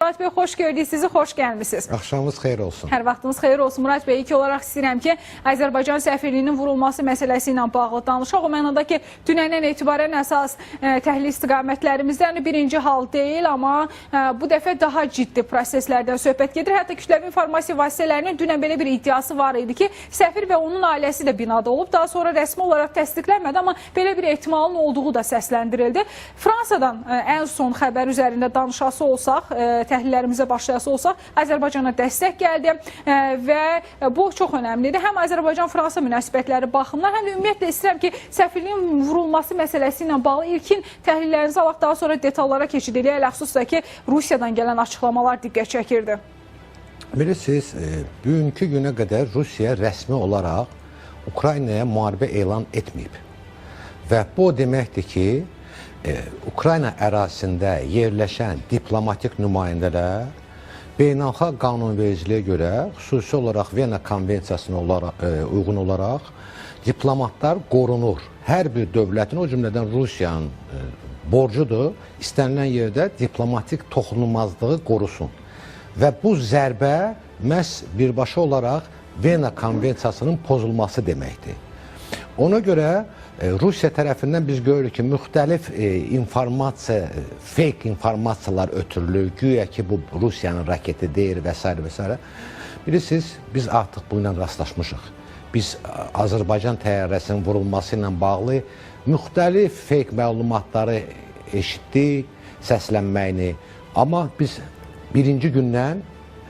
Murad bəy, xoş gördük sizi, xoş gəlmisiniz. Axşamınız xeyir olsun. Hər vaxtınız xeyir olsun Murad bəy. İlk olaraq istəyirəm ki, Azərbaycan səfirliyinin vurulması məsələsi ilə bağlı danışaq. O mənada ki, dünəndən etibarən əsas təhlil istiqamətlərimizdən birinci hal deyil, amma bu dəfə daha ciddi proseslərdən söhbət gedir. Hətta kütləvi informasiya vasitələrinin dünən belə bir iddiası var idi ki, səfir və onun ailəsi də binada olub. Daha sonra rəsmi olaraq təsdiqlənmədi, amma belə bir ehtimalın olduğu da səsləndirildi. Fransadan ən son xəbər üzərində danışası olsaq, təhlillərimizə başlayası olsaq, Azərbaycana dəstək gəldi və bu çox önəmlidir. Həm Azərbaycan-Fransa münasibətləri baxımından, həm də ümumiyyətlə istəyirəm ki, səfirliyin vurulması məsələsi ilə bağlı ilkin təhlillərinizi alaq, daha sonra detallara keçid eləyək. Ələxüsus da ki, Rusiyadan gələn açıqlamalar diqqət çəkirdi. Bilirsiniz, bugünkü günə qədər Rusiya rəsmi olaraq Ukraynaya müharibə elan etməyib. Və bu o deməkdir ki, Ukrayna ərazisində yerləşən diplomatik nümayəndələr beynəlxalq qanunvericiliyə görə, xüsusi olaraq Vena konvensiyasına uyğun olaraq diplomatlar qorunur. Hər bir dövlətin, o cümlədən Rusiyanın borcudur, istənilən yerdə diplomatik toxunulmazlığı qorusun. Və bu zərbə məhz birbaşa olaraq Vena konvensiyasının pozulması deməkdir. Ona görə Rusiya tərəfindən biz görürük ki, müxtəlif informasiya, fake informasiyalar ötürülür. Güya ki, bu Rusiyanın raketi deyil və s. və s. Bilirsiniz, biz artıq bununla rastlaşmışıq. Biz Azərbaycan təyyarəsinin vurulması ilə bağlı müxtəlif fake məlumatları eşitdik, səslənməyini. Amma biz birinci gündən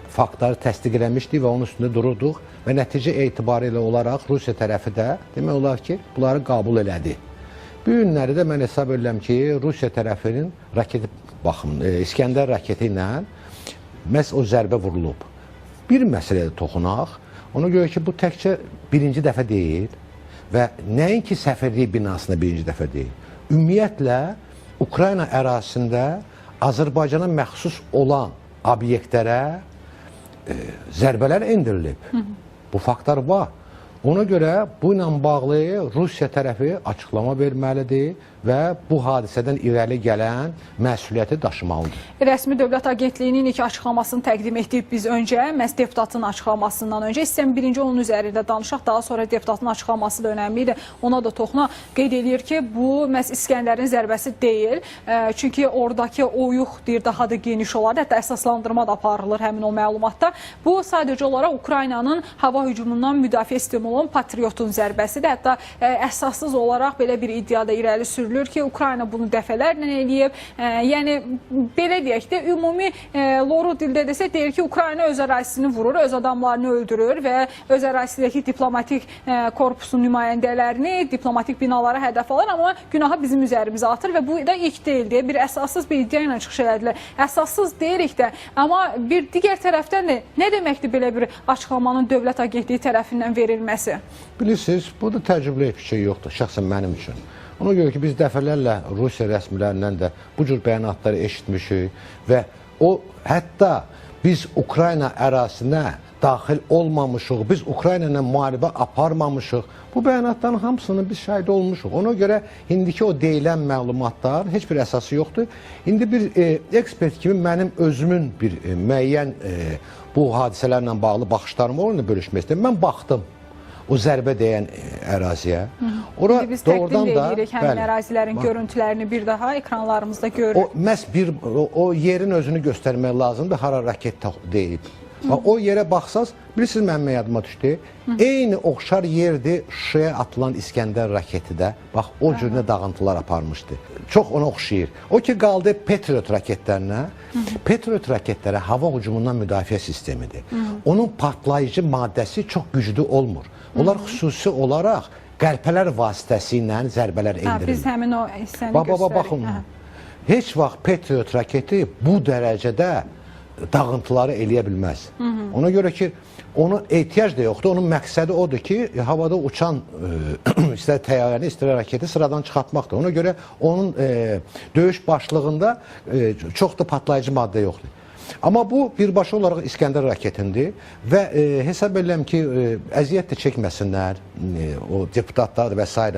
faktları təsdiq eləmişdik və onun üstündə dururduq və nəticə etibarilə olaraq Rusiya tərəfi də demək olar ki, bunları qəbul elədi. Bu günləri də mən hesab edirəm ki, Rusiya tərəfinin raketi baxım, İskəndər raketi ilə məhz o zərbə vurulub. Bir məsələyə toxunaq, ona görə ki, bu təkcə birinci dəfə deyil və nəinki səfirlik binasında birinci dəfə deyil. Ümumiyyətlə, Ukrayna ərazisində Azərbaycana məxsus olan obyektlərə zərbələr endirilib. Bu faktlar var. Ona görə bu ilə bağlı Rusiya tərəfi açıqlama verməlidir və bu hadisədən irəli gələn məsuliyyəti daşımalıdır. Rəsmi Dövlət Agentliyinin ilk açıqlamasını təqdim etdik biz öncə, məhz deputatın açıqlamasından öncə. İstəyirəm birinci onun üzərində danışaq, daha sonra deputatın açıqlaması da önəmlidir. Ona da toxuna qeyd eləyir ki, bu məhz İskəndərin zərbəsi deyil. Çünki oradakı oyuq deyir, daha da geniş olardı. Hətta əsaslandırma da aparılır həmin o məlumatda. Bu sadəcə olaraq Ukraynanın hava hücumundan müdafiə sistemi olan Patriotun zərbəsidir. Hətta əsassız olaraq belə bir iddia da irəli sürülür ki, Ukrayna bunu dəfələrlə eləyib. Yəni belə deyək də, ümumi loru dildə desək, deyir ki, Ukrayna öz ərazisini vurur, öz adamlarını öldürür və öz ərazisindəki diplomatik korpusun nümayəndələrini, diplomatik binalara hədəf alır, amma günahı bizim üzərimizə atır və bu da ilk deyil deyə bir əsassız bir iddia ilə çıxış elədilər. Əsassız deyirik də, amma bir digər tərəfdən də nə deməkdir belə bir açıqlamanın Dövlət Agentliyi tərəfindən verilməsi? Bilirsiniz, burada təcrübəli heç bir şey yoxdur, şəxsən mənim üçün. Ona görə ki, biz dəfələrlə Rusiya rəsmilərindən də bu cür bəyanatları eşitmişik və o, hətta biz Ukrayna ərazisinə daxil olmamışıq, biz Ukrayna ilə müharibə aparmamışıq. Bu bəyanatların hamısını biz şahid olmuşuq. Ona görə indiki o deyilən məlumatlar heç bir əsası yoxdur. İndi bir ekspert kimi mənim özümün bir müəyyən bu hadisələrlə bağlı baxışlarımı onunla bölüşmək istəyirəm. Mən baxdım o zərbə dəyən əraziyə. Ora biz təqdim də edirik həmin ərazilərin görüntülərini bir daha ekranlarımızda görürük. O məhz bir o yerin özünü göstərmək lazımdır, hara raket deyib. O yerə baxsaz, bilirsiniz mənim yadıma düşdü. Eyni oxşar yerdir Şuşaya atılan İskəndər raketi də. Bax, o cür nə dağıntılar aparmışdı. Çox ona oxşayır. O ki qaldı Patriot raketlərinə. Patriot raketlərə hava hücumundan müdafiə sistemidir. Onun partlayıcı maddəsi çox güclü olmur. Onlar xüsusi olaraq qəlpələr vasitəsilə zərbələr endirilir. Biz həmin o hissəni göstəririk. Baxın, heç vaxt Patriot raketi bu dərəcədə dağıntıları eləyə bilməz. Ona görə ki, ona ehtiyac da yoxdur. Onun məqsədi odur ki, havada uçan istər təyyarəni, istər raketi sıradan çıxartmaqdır. Ona görə onun döyüş başlığında çox da partlayıcı maddə yoxdur. Amma bu birbaşa olaraq İskəndər raketindir və hesab edirəm ki, əziyyət də çəkməsinlər o deputatlar və s.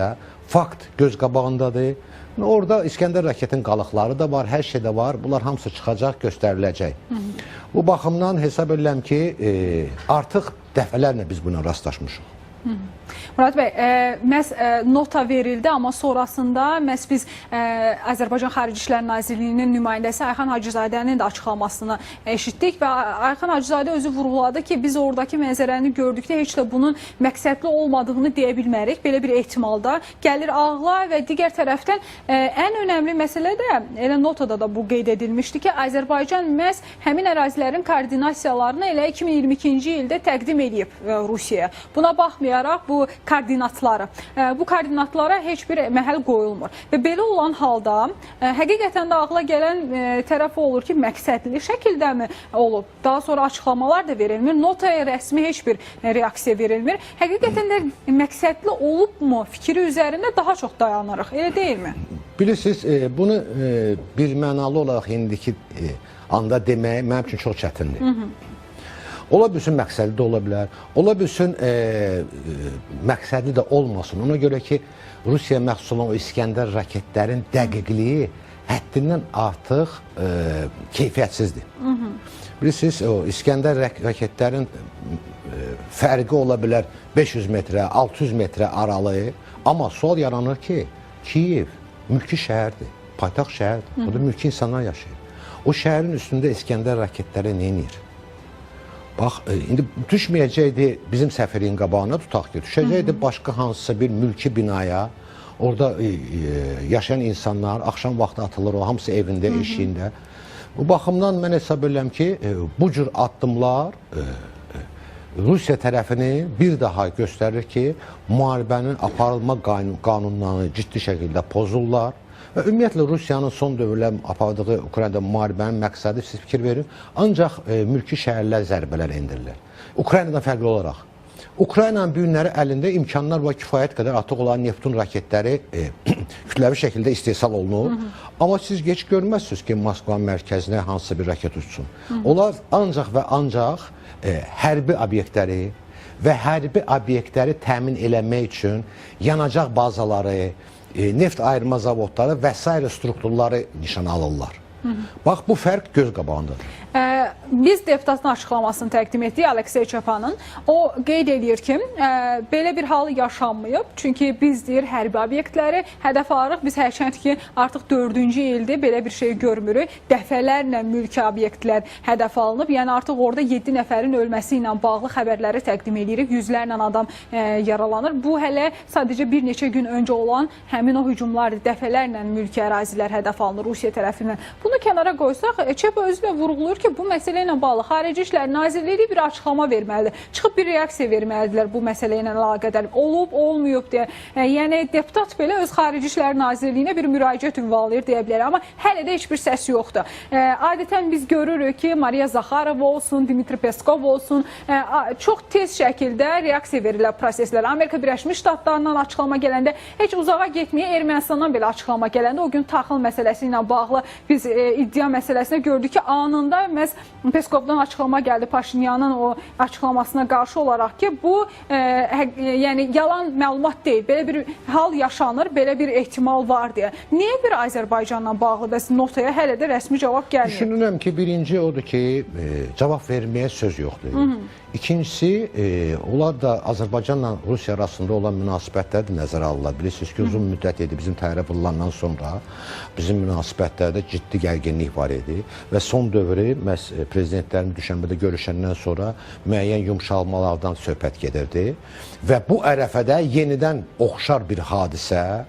Fakt göz qabağındadır. Orada İskəndər raketin qalıqları da var, hər şey də var. Bunlar hamısı çıxacaq, göstəriləcək. Bu baxımdan hesab edirəm ki, artıq dəfələrlə biz buna rastlaşmışıq. Murad bəy, məhz nota verildi, amma sonrasında məhz biz Azərbaycan Xarici İşlər Nazirliyinin nümayəndəsi Ayxan Hacızadənin də açıqlamasını eşitdik və Ayxan Hacızadə özü vurğuladı ki, biz oradakı mənzərəni gördükdə heç də bunun məqsədli olmadığını deyə bilmərik. Belə bir ehtimalda gəlir ağla və digər tərəfdən ən önəmli məsələ də elə notada da bu qeyd edilmişdi ki, Azərbaycan məhz həmin ərazilərin koordinasiyalarını elə 2022-ci ildə təqdim edib Rusiyaya. Buna baxmayaraq bu koordinatları, bu koordinatlara heç bir məhəl qoyulmur. Və belə olan halda həqiqətən də ağla gələn tərəf olur ki, məqsədli şəkildəmi olub? Daha sonra açıqlamalar da verilmir, notaya rəsmi heç bir reaksiya verilmir. Həqiqətən də məqsədli olubmu fikri üzərində daha çox dayanırıq, elə deyilmi? Bilirsiniz, bunu bir mənalı olaraq indiki anda demək mənim üçün çox çətindir. Hı -hı. Ola bilsin məqsədli də ola bilər, ola bilsin məqsədli də olmasın. Ona görə ki, Rusiyaya məxsus olan o İskəndər raketlərin dəqiqliyi həddindən artıq keyfiyyətsizdir. Hı -hı. Bilirsiniz, o İskəndər raketlərin fərqi ola bilər 500 metrə, 600 metrə aralığı. Amma sual yaranır ki, Kiyev mülki şəhərdir, paytaxt şəhərdir. Orada mülki insanlar yaşayır. O şəhərin üstündə İskəndər raketləri nə edir? Bax, indi düşməyəcəkdi bizim səfirliyin qabağına, tutaq ki, düşəcəkdi başqa hansısa bir mülki binaya. Orada yaşayan insanlar axşam vaxtı atılır, o hamısı evində, eşiyində. Bu baxımdan mən hesab edirəm ki, bu cür addımlar Rusiya tərəfini bir daha göstərir ki, müharibənin aparılma qanunlarını ciddi şəkildə pozurlar. Və ümumiyyətlə Rusiyanın son dövrlər apardığı Ukraynada müharibənin məqsədi, siz fikir verin, ancaq mülki şəhərlər zərbələr endirilir. Ukraynadan fərqli olaraq. Ukraynanın bu günləri əlində imkanlar var, kifayət qədər artıq olan Neptun raketləri kütləvi şəkildə istehsal olunur. Hı -hı. Amma siz geç görməzsiniz ki, Moskvanın mərkəzinə hansısa bir raket uçsun. Hı -hı. Onlar ancaq və ancaq hərbi obyektləri və hərbi obyektləri təmin eləmək üçün yanacaq bazaları, neft ayırma zavodları və sair strukturları nişan alırlar. Hı -hı. Bax, bu fərq göz qabağındadır. Biz deputatın açıqlamasını təqdim etdik, Aleksey Çepanın. O qeyd edir ki, belə bir hal yaşanmayıb. Çünki biz deyir, hərbi obyektləri hədəf alırıq. Biz hərçənd ki, artıq 4-cü ildir belə bir şey görmürük. Dəfələrlə mülki obyektlər hədəf alınıb. Yəni artıq orada 7 nəfərin ölməsi ilə bağlı xəbərləri təqdim edirik. Yüzlərlə adam yaralanır. Bu hələ sadəcə bir neçə gün öncə olan həmin o hücumlardır. Dəfələrlə mülki ərazilər hədəf alınır Rusiya tərəfindən. Bunu kənara qoysaq, Çepa özü də vurğulayır ki, bu məsələ ilə bağlı Xarici İşlər Nazirliyi bir açıqlama verməlidir. Çıxıb bir reaksiya verməlidirlər bu məsələ ilə əlaqədar. Olub, olmayıb deyə. Yəni deputat belə öz Xarici İşlər Nazirliyinə bir müraciət ünvanlayır deyə bilərəm. Amma hələ də heç bir səs yoxdur. Adətən biz görürük ki, Mariya Zaxarova olsun, Dmitri Peskov olsun, çox tez şəkildə reaksiya verirlər proseslərə. Amerika Birləşmiş Ştatlarından açıqlama gələndə, heç uzağa getməyə Ermənistandan belə açıqlama gələndə, o gün taxıl məsələsi ilə bağlı biz iddia məsələsinə gördük ki, anında məhz Peskovdan açıqlama gəldi Paşinyanın o açıqlamasına qarşı olaraq ki, bu yəni yalan məlumat deyil, belə bir hal yaşanır, belə bir ehtimal var deyə. Niyə bir Azərbaycanla bağlı bəs notaya hələ də rəsmi cavab gəlmir? Düşünürəm ki, birinci odur ki, cavab verməyə söz yoxdur. Hı -hı. İkincisi, onlar da Azərbaycanla Rusiya arasında olan münasibətləri də nəzərə alırlar. Bilirsiniz ki, uzun müddət idi bizim təyyarə vurulandan sonra bizim münasibətlərdə ciddi gərginlik var idi və son dövrü məhz prezidentlərin Düşənbədə görüşəndən sonra müəyyən yumşalmalardan söhbət gedirdi və bu ərəfədə yenidən oxşar bir hadisə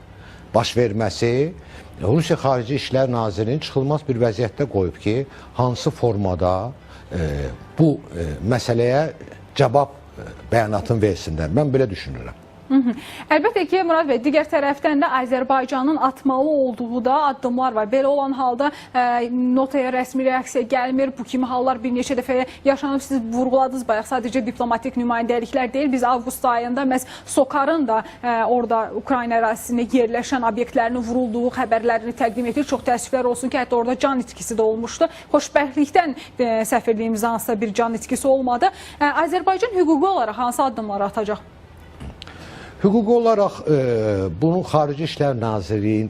baş verməsi Rusiya Xarici İşlər Nazirinin çıxılmaz bir vəziyyətdə qoyub ki, hansı formada bu məsələyə cavab bəyanatını versinlər. Mən belə düşünürəm. Əlbəttə ki, Murad bəy, digər tərəfdən də Azərbaycanın atmalı olduğu da addımlar var. Belə olan halda notaya rəsmi reaksiya gəlmir. Bu kimi hallar bir neçə dəfə yaşanıb. Siz vurğuladınız bayaq, sadəcə diplomatik nümayəndəliklər deyil. Biz avqust ayında məhz SOCAR-ın da orada Ukrayna ərazisində yerləşən obyektlərinin vurulduğu xəbərlərini təqdim etdik. Çox təəssüflər olsun ki, hətta orada can itkisi də olmuşdu. Xoşbəxtlikdən səfirliyimizdə hansısa bir can itkisi olmadı. Azərbaycan hüquqi olaraq hansı addımları atacaq? Hüquqi olaraq bunu Xarici İşlər Nazirliyi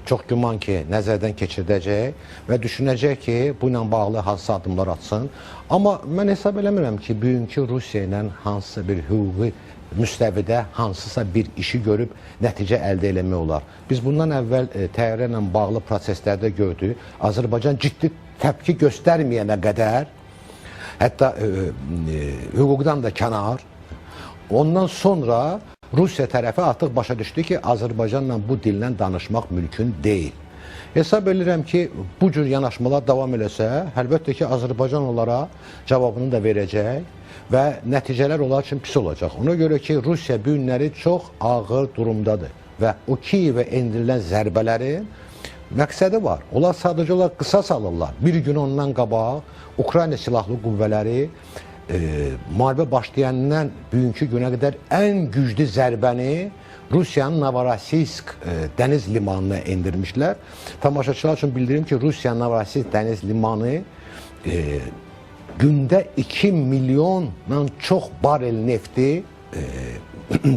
çox güman ki, nəzərdən keçirdəcək və düşünəcək ki, bu ilə bağlı hansısa addımlar atsın. Amma mən hesab eləmirəm ki, bugünkü Rusiya ilə hansısa bir hüquqi müstəvidə hansısa bir işi görüb nəticə əldə eləmək olar. Biz bundan əvvəl təyyarə ilə bağlı proseslərdə gördük. Azərbaycan ciddi təpki göstərməyənə qədər, hətta hüquqdan da kənar, ondan sonra Rusiya tərəfi artıq başa düşdü ki, Azərbaycanla bu dillə danışmaq mümkün deyil. Hesab edirəm ki, bu cür yanaşmalar davam eləsə, əlbəttə ki, Azərbaycan onlara cavabını da verəcək və nəticələr onlar üçün pis olacaq. Ona görə ki, Rusiya bu günləri çox ağır durumdadır və o Kiyevə endirilən zərbələrin məqsədi var. Onlar sadəcə olaraq qisas alırlar. Bir gün ondan qabaq Ukrayna Silahlı Qüvvələri müharibə başlayandan bugünkü günə qədər ən güclü zərbəni Rusiyanın Novorossiysk dəniz limanına endirmişlər. Tamaşaçılar üçün bildirim ki, Rusiyanın Novorossiysk dəniz limanı gündə 2 milyondan çox barel nefti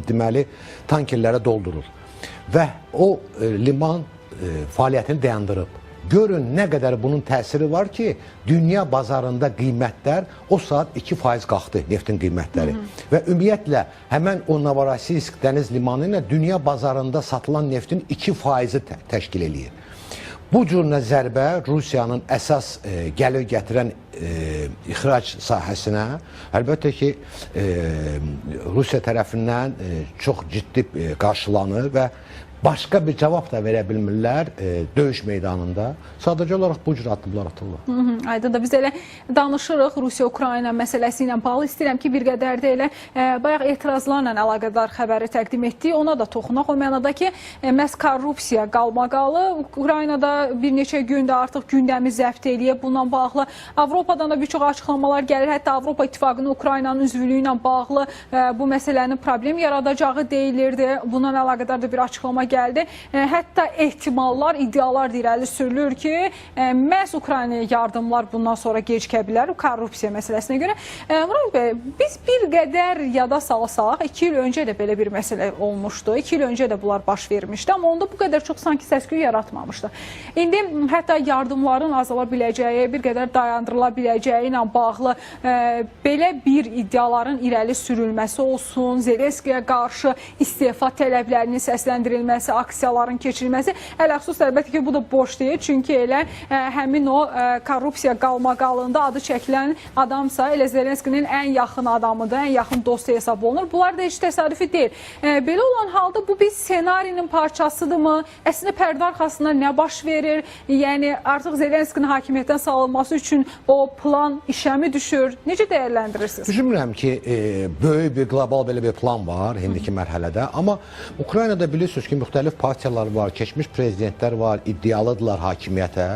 deməli tankerlərə doldurur. Və o liman fəaliyyətini dayandırıb. Görün nə qədər bunun təsiri var ki, dünya bazarında qiymətlər o saat 2% qalxdı, neftin qiymətləri. Və ümumiyyətlə, həmən o Novorossiysk dəniz limanı ilə dünya bazarında satılan neftin 2%-i təşkil eləyir. Bu cür zərbə Rusiyanın əsas gəlir gətirən ixrac sahəsinə, əlbəttə ki, Rusiya tərəfindən çox ciddi qarşılanır və başqa bir cavab da verə bilmirlər döyüş meydanında. Sadəcə olaraq bu cür addımlar atırlar. Aydın da biz elə danışırıq Rusiya-Ukrayna məsələsi ilə bağlı. İstəyirəm ki, bir qədər də elə bayaq etirazlarla əlaqədar xəbəri təqdim etdik. Ona da toxunaq. O mənada ki, məhz korrupsiya qalmaqalı Ukraynada bir neçə gündə artıq gündəmi zəbt eləyib. Bununla bağlı Avropadan da bir çox açıqlamalar gəlir. Hətta Avropa İttifaqının Ukraynanın üzvlüyü ilə bağlı bu məsələnin problem yaradacağı deyilirdi. Bundan əlaqədar da bir açıqlama gəldi. Hətta ehtimallar, iddialar irəli sürülür ki, məhz Ukraynaya yardımlar bundan sonra gecikə bilər korrupsiya məsələsinə görə. Murad bəy, biz bir qədər yada salsaq, 2 il öncə də belə bir məsələ olmuşdu. 2 il öncə də bunlar baş vermişdi, amma onda bu qədər çox sanki səs-küy yaratmamışdı. İndi hətta yardımların azala biləcəyi, bir qədər dayandırıla biləcəyi ilə bağlı belə bir iddiaların irəli sürülməsi olsun, Zelenskiyə qarşı istefa tələblərinin səsləndirilməsi, aksiyaların keçirilməsi, ələxüsus əlbəttə ki, bu da boş deyil. Çünki elə həmin o korrupsiya qalmaqalında adı çəkilən adamsa elə Zelenskinin ən yaxın adamıdır, ən yaxın dostu hesab olunur. Bunlar da heç təsadüfi deyil. Belə olan halda bu bir ssenarinin parçasıdırmı? Əslində pərdə arxasında nə baş verir? Yəni artıq Zelenskinin hakimiyyətdən salınması üçün o plan işə mi düşür? Necə dəyərləndirirsiniz? Düşünmürəm ki, böyük bir qlobal belə bir plan var indiki mərhələdə. Amma Ukraynada bilirsiniz ki, müxtəlif partiyalar var, keçmiş prezidentlər var, iddialıdırlar hakimiyyətə.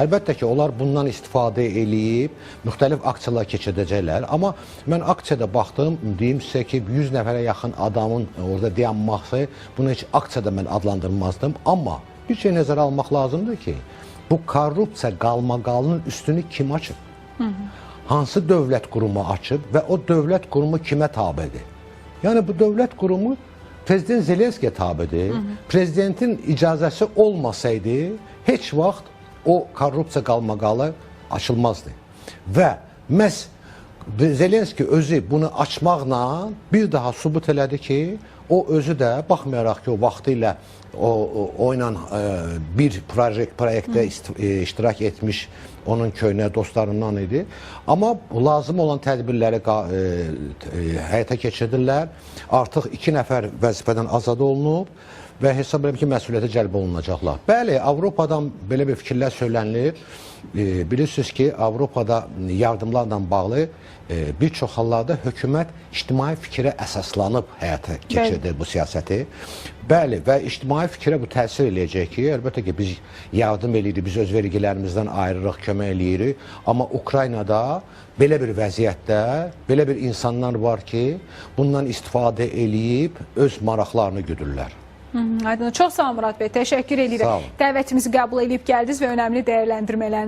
Əlbəttə ki, onlar bundan istifadə eləyib müxtəlif aksiyalar keçirdəcəklər. Amma mən aksiyada baxdım, deyim sizə ki, 100 nəfərə yaxın adamın orada dayanması, bunu heç aksiyada mən adlandırmazdım. Amma bir şey nəzərə almaq lazımdır ki, bu korrupsiya qalmaqalının üstünü kim açıb? Hansı dövlət qurumu açıb və o dövlət qurumu kimə tabedir? Yəni bu dövlət qurumu Prezident Zelenskiyə tabedir. Prezidentin icazəsi olmasaydı, heç vaxt o korrupsiya qalmaqalı açılmazdı. Və məhz Zelenski özü bunu açmaqla bir daha sübut elədi ki, o özü də baxmayaraq ki, o vaxtı ilə o ilə bir proyektdə iştirak etmiş onun köhnə dostlarından idi. Amma lazım olan tədbirləri həyata keçirdirlər. Artıq 2 nəfər vəzifədən azad olunub və hesab edirəm ki, məsuliyyətə cəlb olunacaqlar. Bəli, Avropadan belə bir fikirlər söylənilir. Bilirsiniz ki, Avropada yardımlarla bağlı bir çox hallarda hökumət ictimai fikrə əsaslanıb həyata keçirdir bu siyasəti. Bəli, və ictimai fikrə bu təsir eləyəcək ki, əlbəttə ki, biz yardım eləyirik, biz öz vergilərimizdən ayırırıq, kömək eləyirik. Amma Ukraynada belə bir vəziyyətdə belə bir insanlar var ki, bundan istifadə eləyib öz maraqlarını güdürlər. Aydın, çox sağ olun Murad bəy, təşəkkür edirəm. Dəvətimizi qəbul edib gəldiniz və önəmli dəyərləndirmələrinizi